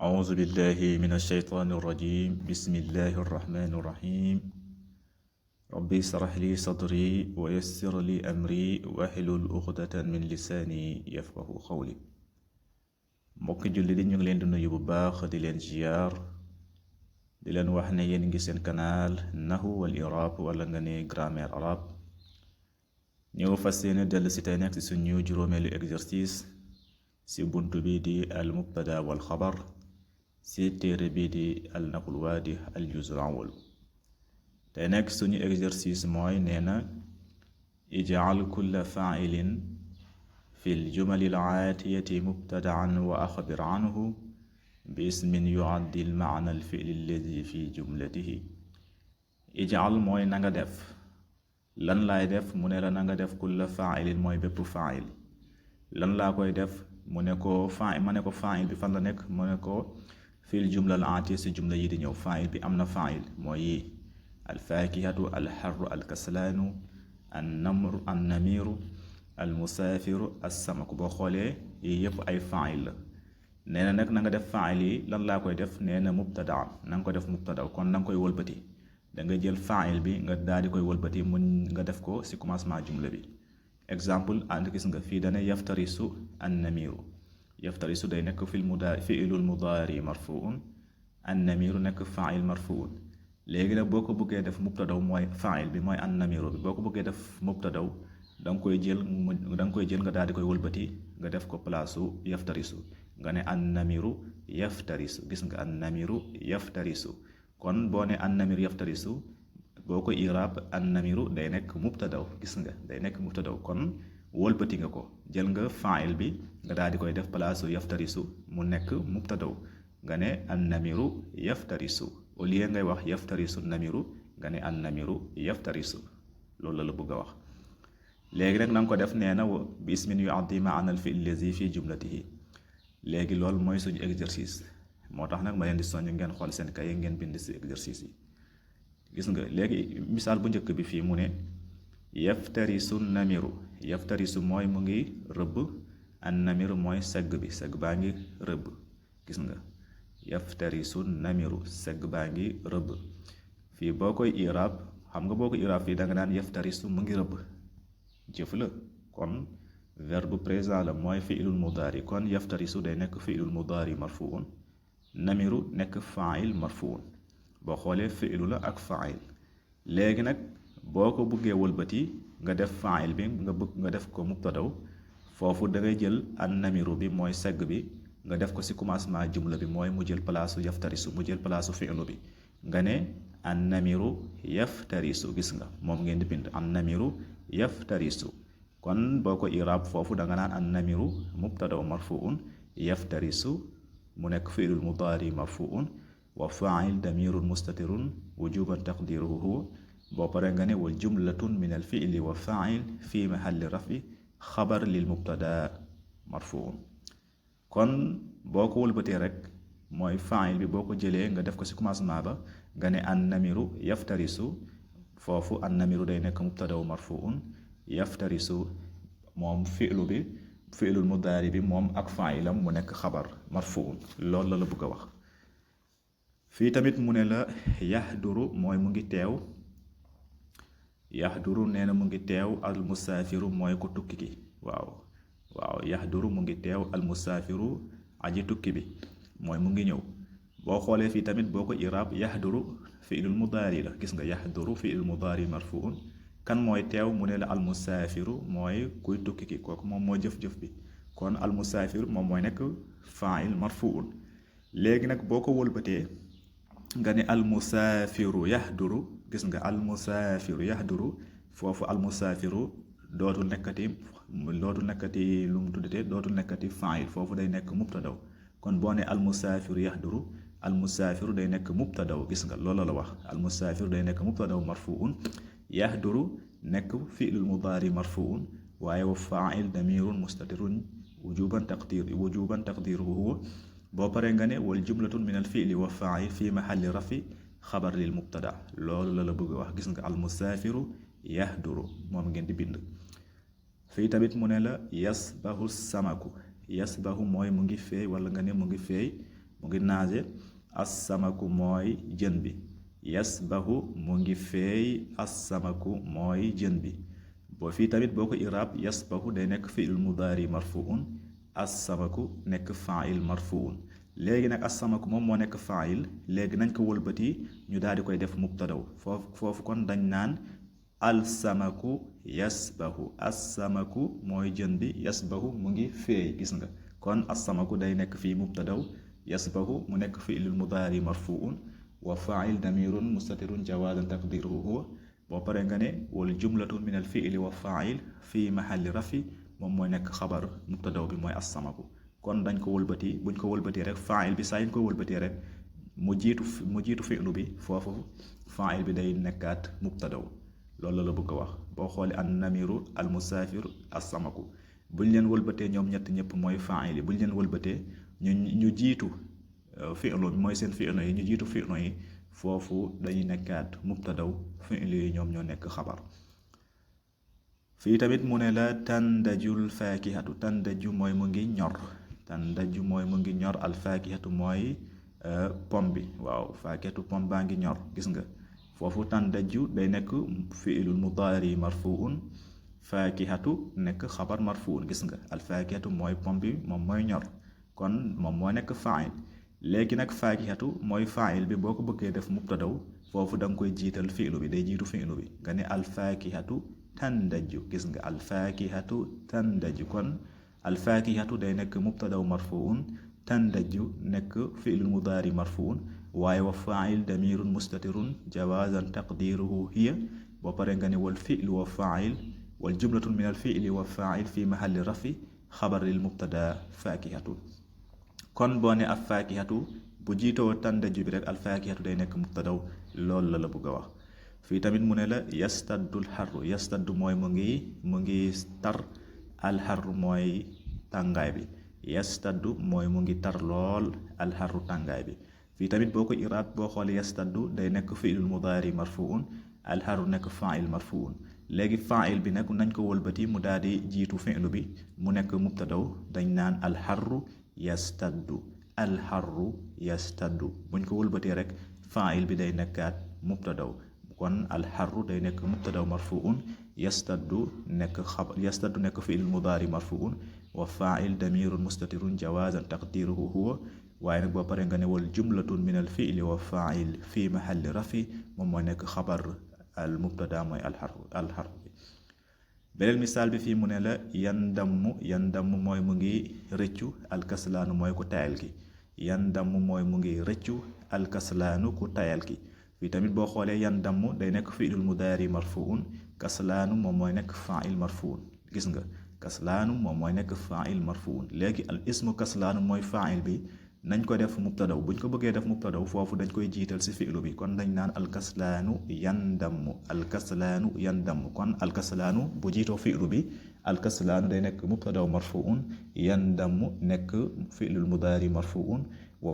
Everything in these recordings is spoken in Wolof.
أعوذ بالله من الشيطان الرجيم بسم الله الرحمن الرحيم ربي اشرح لي صدري ويسر لي أمري واحلل عقدة من لساني يفقه قولي mbokki julli di ñu ngi leen di nuyu bu baax di leen ziyaar di leen wax ne yéen ngi seen canal Nahwu wal I'rab wala nga ne grammaire arabe ñëw fas yéene dellu si tey nekk si suñu juróomeelu exercice si buntu bi di al mubtada wal xabar si téere bii di al naql waadih al juz'ul awwal tey nekk suñu exercice mooy nee na ij'al kulla fa'ilin fi l jumali al aatiyati mubtada'an wa axbir anhu bi ismin yu'addi al ma'na al fi'li alladi fi jumlatihi. ij'al mooy na nga def, lan laay def mu ne la na nga def kulla fa'ilin mooy bépp fa'il. lan laa koy def mu ne ko fa'il ma ne ko fa'il bi fan la nekk mu ne ko fil jumla al aatiya si jumla yi di ñëw fa'il bi am na fa'il mooy yi al faakihatu al harru al kaslaanu an namru an namiru al musaafiru as samaku. boo xoolee yii yëpp ay fa'il la. nee na nag na nga def fa'il yi lan laa koy def nee na mubtadaan na nga ko def mubtada kon na nga koy wëlbati da nga jël fa'il bi nga daal di koy wëlbati mun nga def ko si commencement jumla bi. exemple ànd gis nga fii dane yaftarisu an namiru, yaftarisu day nekk fi'lul mudaari marfuun an namiru nekk fa'il marfuun. léegi nag boo ko bëggee def mubtadaw mooy fa'il bi mooy an namiru bi boo ko bëggee def mubtadaw da nga koy jël nga daal di koy wëlbati nga def ko palaasu yaftarisu nga ne an namiru yaftarisu. gis nga an namiru yaftarisu kon boo ne an namiru yaftarisu boo ko iraab an namiru day nekk mubtadaw. gis nga day nekk mubtadaw kon wëlbati nga ko jël nga fa'il bi nga daal di koy def palaasu yaftarisu mu nekk mubtadaw nga ne an namiru yaftarisu au lieu ngay wax yaftarisu namiru nga ne an namiru yaftarisu. loolu la la bëgg a wax. léegi nag na nga ko def nee na bi ismin yu'addi ma'na al fi'l allazi fi jumlatihi. léegi loolu mooy suñu exercice moo tax nag ma leen di soññ ngeen xool seen kay ngeen bind si exercice yi. gis nga léegi misaal bu njëkk bi fii mu ne yaftarisu namiru, yaftarisu mooy mu ngi rëbb, an namiru mooy segg bi, segg baa ngi rëbb. gis nga yaftarisu namiru segg baa ngi rëbb. fii boo koy iraab xam nga boo ko iraab fii da nga naan yaftarisu mu ngi rëbb jëf la kon verbe présent la mooy fi'lul mudaari kon yaftarisu day nekk fi'lul mudaari marfuun, namiru nekk fa'il marfuun. boo xoolee fi'lu la ak fa'il. léegi nag boo ko bëggee wëlbati nga def fa'il bi nga def ko mubtadaw foofu da ngay jël an namiru bi mooy segg bi nga def ko ci commencement jumla bi mooy mu jël palaasu yaftarisu mu jël palaasu fi'lu bi nga ne an namiru yaftarisu. gis nga moom ngeen di bind an namiru yaftarisu kon boo ko iraab foofu da nga naan an namiru mubtadaw marfuun yaftarisu mu nekk fi'lul mudaari marfuun wa fa'il damirun mustatirun wujuban taqdiruhu. boo paree nga ne wal jumlatun min al fi'li wa fa'il fi mahalli rafi xabar lil mubtada marfuun. kon boo ko wëlbatee rek mooy fa'il bi boo ko jëlee nga def ko ci commencement ba nga ne an namiru yaftarisu foofu an namiru day nekk mubtadaw marfuun yaftarisu moom fi'lu bi fi'lul mudaari bi moom ak fa'ilam mu nekk xabar marfuun. loolu la bëgg a wax. fii tamit mu ne la yahduru mooy mu ngi teew, yahduru nee na mu ngi teew al musaafiru mooy ko tukki ki. waaw yahduru mu ngi teew al musaafiru aji tukki bi mooy mu ngi ñëw. boo xoolee fii tamit boo ko iraab yahduru fi'lul mudaari la. gis nga yahduru fi'lul mudaari marfuun kan mooy teew mu ne la al musaafiru mooy kuy tukki ki kooku moom moo jëf-jëf bi kon al musaafiru moom mooy nekk fa'il marfuun. léegi nag boo ko wëlbatee nga ne al musaafiru yahduru. gis nga al musaafiru yahduru foofu al musaafiru dootul nekkati lu mu tuddate dootul nekkati fa'il foofu day nekk mubtadaw kon boo ne al musaafiru yahduru al musaafiru day nekk mubtadaw. gis nga loolu la wax al musaafiru day nekk mubtadaw marfuun yahduru nekk fi'lul mudaari marfuun waaye wa fa'il damirun mustatirun wujuban taqdiruhu. boo paree nga ne wal jumlatun min al fi'li wa fa'il fi mahalli rafi xabar lil mubtada. loolu la bëgg a wax. gis nga al musaafiru yahduru moom ngeen di bind. fii tamit mu ne la yasbahu samaku, yasbahu mooy mu ngi feey wala nga ne mu ngi feey mu ngi naage. assamaku mooy jën bi. yasbahu mu ngi feey. assamaku mooy jën bi. boo fii tamit boo ko iraab yasbahu day nekk fi'il mudaari marfuun. assamaku nekk faa'il marfuun. léegi nag assamaku moom moo nekk faa'il léegi nañ ko wëlbati ñu daal di koy def mubtadaw foofu kon dañ naan alsamaku yasbahu. assamaku mooy jën bi. yasbahu mu ngi feey gis nga kon assamaku day nekk fii mubtadaw. yasbahu mu nekk fi'il mudaari marfuun wa faa'il damirun mustatirun jawaazan taqdiruhu huwa. boo paree nga ne wal jumlatun min al fi'li wa faa'il fii mahalli rafi moom mooy nekk xabar mubtadaw bi mooy assamaku. kon dañ ko wëlbati buñ ko wëlbatee rek faa'il bi saa yi ñu ko wëlbatee rek mu jiitu fi'lu bi foofu faa'il bi day nekkaat mubtadaw. loolu la bëgg a wax boo xoolee an namiru al musaafir assamaku buñ leen wëlbatee ñoom ñett ñëpp mooy faa'il yi buñ leen wëlbatee ñu jiitu fi'lu bi mooy seen fi'lu yi ñu jiitu fi'lu yi foofu dañuy nekkaat mubtadaw. fi'lu yi ñoom ñoo nekk xabar. fii tamit mu ne la tandajul faakihatu. tandaju mooy mu ngi ñor. tandaju mooy mu ngi ñor. al faakihatu mooy pom bi. waaw faakihatu pom baa ngi ñor gis nga foofu tandaju day nekk fi'ilul mudaari marfuun. faakihatu nekk xabar marfuun gis nga al faakihatu mooy pom bi moom mooy ñor kon moom moo nekk faa'il. léegi nag faakihatu mooy faa'il bi boo ko bëggee def mubtadaw foofu da nga koy jiital fi'lu bi day jiitu fi'lu bi nga ne al faakihatu tandaju gis nga al faakihatu tandaju kon al faakihatu day nekk mubtadaw marfuun. tandaju nekk fi'lul mudaari marfuun waaye wa faa'il damirun mustatirun jawaazan taqdiruhu hiya. boo paree nga ne wal fi'lu wa faa'il wal jumlatun min al fi'li wa faa'il fi mahalli rafi xabar lil mubtada faakihatu. kon boo ne al faakihatu bu jiitoo tandaju bi rek al faakihatu day nekk mubtadaw loolu la bëgg a wax. fii tamit mu ne la yastaddul xarru. yastaddu mooy mu ngi tar. alxarru mooy tàngaay bi. yastaddu mooy mu ngi tar lool. alxarru tàngaay bi. fii tamit boo ko iraab boo xoolee yastaddu day nekk fi'ilul mudaari marfuun. alxarru nekk faa'il marfuun. léegi faa'il bi nag nañ ko wëlbati mu daal di jiitu fi'lu bi mu nekk mubtadaw dañ naan alxarru yastaddu. alxarru yastaddu buñ ko wëlbatee rek faa'il bi day nekkaat mubtadaw kon alxarru day nekk mubtadaw marfuun. yastaddu nekk fi'il mudaari marfuun wa faa'il damirun mustatirun jawaazan taqdiruhu huwa. waaye nag boo paree nga ne wal jumlatun min al fi'li wa faa'il fi mahalli rafi moom mooy nekk xabar al mubtada mooy alxarru bi. beneen misaal bi fii mu ne la yandamu mooy mu ngi rëccu. alkaslaanu mooy ku tayal ki. yandamu mooy mu ngi rëccu. alkaslaanu ku tayal ki. fii tamit boo xoolee yandamu day nekk fi'lul mudaari marfuun. kaslaanu moom mooy nekk faa'il marfuun gis nga kaslaanu moom mooy nekk faa'il marfuun. léegi al ismu kaslaanu mooy faa'il bi nañ ko def mubtadaw buñ ko bëggee def mubtadaw foofu dañ koy jiital ci fi'lu bi kon dañ naan alkaslaanu yandamu. alkaslaanu yandamu kon alkaslaanu bu jiitoo fi'lu bi alkaslaanu day nekk mubtadaw marfuun. yandamu nekk fi'lul mudaari marfuun wa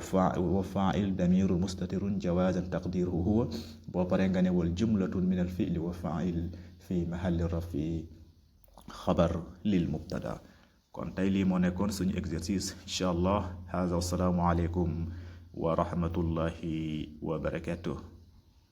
faa'il damirun mustatirun jawaazan taqdiruhu huwa. boo paree nga ne wal jumlatun min al fi'li wa faa'il fi mahalli rafi xabar lil mubtada. kon tey lii moo nekkoon suñu exercice incha allah. haaza wassalaamu aleykum wa rahmatullahi wa barakatuh.